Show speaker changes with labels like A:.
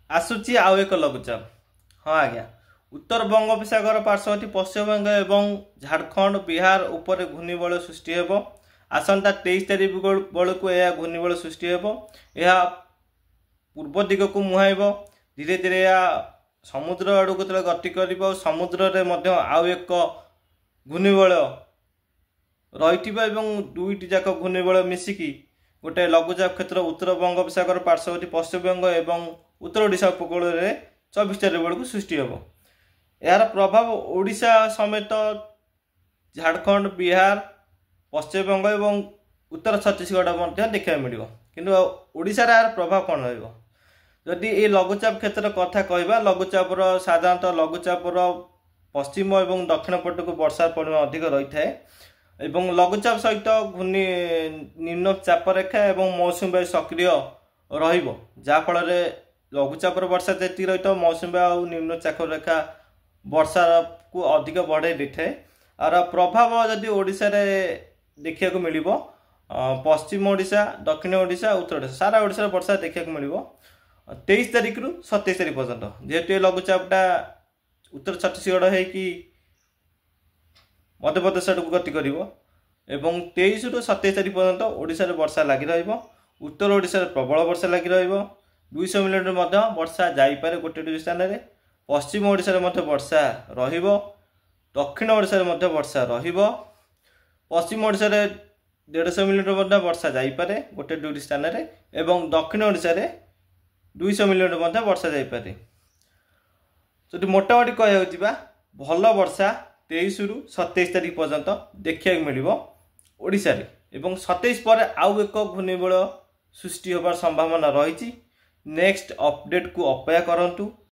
A: ଆସୁଛି ଆଉ ଏକ ଲଘୁଚାପ। ହଁ ଆଜ୍ଞା, ଉତ୍ତର ବଙ୍ଗୋପସାଗର ପାର୍ଶ୍ୱବର୍ତ୍ତୀ ପଶ୍ଚିମବଙ୍ଗ ଏବଂ ଝାଡ଼ଖଣ୍ଡ, ବିହାର ଉପରେ ଘୂର୍ଣ୍ଣିବଳୟ ସୃଷ୍ଟି ହେବ। ଆସନ୍ତା 23 ତାରିଖ ବେଳକୁ ଏହା ଘୂର୍ଣ୍ଣିବଳୟ ସୃଷ୍ଟି ହେବ। ଏହା ପୂର୍ବ ଦିଗକୁ ମୁହାଁଇବ। ଧୀରେ ଧୀରେ ଏହା ସମୁଦ୍ର ଆଡ଼କୁ ଯେତେବେଳେ ଗତି କରିବ, ସମୁଦ୍ରରେ ମଧ୍ୟ ଆଉ ଏକ ଘୂର୍ଣ୍ଣିବଳୟ ରହିଥିବ ଏବଂ ଦୁଇଟି ଯାକ ଘୂର୍ଣ୍ଣିବଳୟ ମିଶିକି ଗୋଟେ ଲଘୁଚାପ କ୍ଷେତ୍ର ଉତ୍ତର ବଙ୍ଗୋପସାଗର ପାର୍ଶ୍ୱବର୍ତ୍ତୀ ପଶ୍ଚିମବଙ୍ଗ ଏବଂ ଉତ୍ତର ଓଡ଼ିଶା ଉପକୂଳରେ 24 ତାରିଖ ବେଳକୁ ସୃଷ୍ଟି ହେବ। ଏହାର ପ୍ରଭାବ ଓଡ଼ିଶା ସମେତ ଝାଡ଼ଖଣ୍ଡ, ବିହାର, ପଶ୍ଚିମବଙ୍ଗ ଏବଂ ଉତ୍ତର ଛତିଶଗଡ଼ ମଧ୍ୟ ଦେଖିବାକୁ ମିଳିବ। କିନ୍ତୁ ଓଡ଼ିଶାରେ ଏହାର ପ୍ରଭାବ କ'ଣ ରହିବ? ଯଦି ଏ ଲଘୁଚାପ କ୍ଷେତ୍ର କଥା କହିବା, ଲଘୁଚାପର ସାଧାରଣତଃ ଲଘୁଚାପର ପଶ୍ଚିମ ଏବଂ ଦକ୍ଷିଣ ପଟକୁ ବର୍ଷାର ପରିମାଣ ଅଧିକ ରହିଥାଏ ଏବଂ ଲଘୁଚାପ ସହିତ ଘୂର୍ଣ୍ଣି ନିମ୍ନ ଚାପରେଖା ଏବଂ ମୌସୁମୀ ବାୟୁ ସକ୍ରିୟ ରହିବ, ଯାହାଫଳରେ ଲଘୁଚାପର ବର୍ଷା ଯେତିକି ରହିଥିବ, ମୌସୁମୀ ବାୟୁ ଆଉ ନିମ୍ନ ଚାପରେଖା ବର୍ଷାକୁ ଅଧିକ ବଢ଼ାଇ ଦେଇଥାଏ। ଆର ପ୍ରଭାବ ଯଦି ଓଡ଼ିଶାରେ ଦେଖିବାକୁ ମିଳିବ, ପଶ୍ଚିମ ଓଡ଼ିଶା, ଦକ୍ଷିଣ ଓଡ଼ିଶା, ଉତ୍ତର ଓଡ଼ିଶା, ସାରା ଓଡ଼ିଶାରେ ବର୍ଷା ଦେଖିବାକୁ ମିଳିବ 23 ତାରିଖରୁ 27 ତାରିଖ ପର୍ଯ୍ୟନ୍ତ। ଯେହେତୁ ଏ ଲଘୁଚାପଟା ଉତ୍ତର ଛତିଶଗଡ଼ ହେଇକି ମଧ୍ୟପ୍ରଦେଶ ଆଡ଼କୁ ଗତି କରିବ ଏବଂ 23ରୁ 27 ତାରିଖ ପର୍ଯ୍ୟନ୍ତ ଓଡ଼ିଶାରେ ବର୍ଷା ଲାଗି ରହିବ। ଉତ୍ତର ଓଡ଼ିଶାରେ ପ୍ରବଳ ବର୍ଷା ଲାଗି ରହିବ, 200 ମିଲିମିଟର ମଧ୍ୟ ବର୍ଷା ଯାଇପାରେ ଗୋଟେ ଦୁଇ ସ୍ଥାନରେ। ପଶ୍ଚିମ ଓଡ଼ିଶାରେ ମଧ୍ୟ ବର୍ଷା ରହିବ, ଦକ୍ଷିଣ ଓଡ଼ିଶାରେ ମଧ୍ୟ ବର୍ଷା ରହିବ। ପଶ୍ଚିମ ଓଡ଼ିଶାରେ 150 ମିଲିମିଟର ମଧ୍ୟ ବର୍ଷା ଯାଇପାରେ ଗୋଟେ ଦୁଇଟି ସ୍ଥାନରେ ଏବଂ ଦକ୍ଷିଣ ଓଡ଼ିଶାରେ 200 ମିଲିମିଟର ମଧ୍ୟ ବର୍ଷା ଯାଇପାରେ। ଯଦି ମୋଟାମୋଟି କହିବାକୁ ଯିବା, ଭଲ ବର୍ଷା 23ରୁ 27 ତାରିଖ ପର୍ଯ୍ୟନ୍ତ ଦେଖିବାକୁ ମିଳିବ ଓଡ଼ିଶାରେ ଏବଂ 27 ପରେ ଆଉ ଏକ ଘୂର୍ଣ୍ଣିବଳୟ ସୃଷ୍ଟି ହେବାର ସମ୍ଭାବନା ରହିଛି। ନେକ୍ସଟ ଅପଡେଟକୁ ଅପେକ୍ଷା କରନ୍ତୁ।